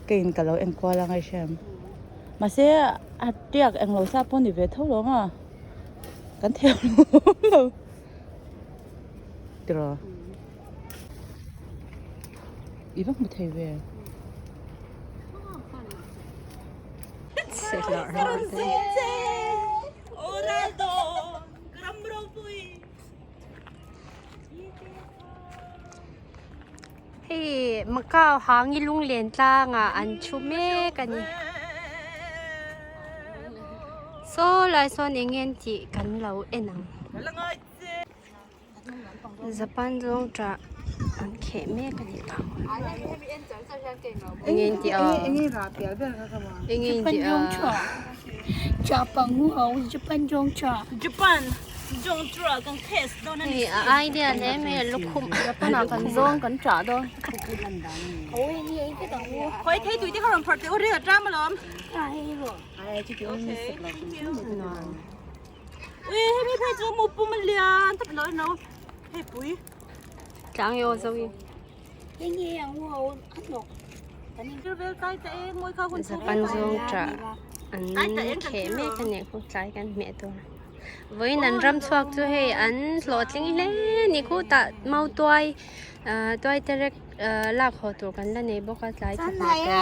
Keiin ka lo enkual a ngaihhrem mahse a tiak englo sa pawh ni ve tho lo maw kan theu lo tiraw i va hmu thei ve. Hei Macau hangi lunglen tlangah an thu mek a ni. Saw lai sawn eng nge an tih kan lo en ang. Japan zawng tah an kheh mek a ni ta. Eng nge an tih a? Eng nge an tih a? Japan. Hei a idea hle mai a lukhum Japan kan zawng kan tah dawn tlang io zo in Japan zawng tah an kheh mek a nih khu tlai kan hmeh tur vawiin an ram chhuak chu hei an hlawhtling hle a ni khu tah mau tuai ah tuai te rek ah lak haw tur kan la nei bawk a tlai thawhna te.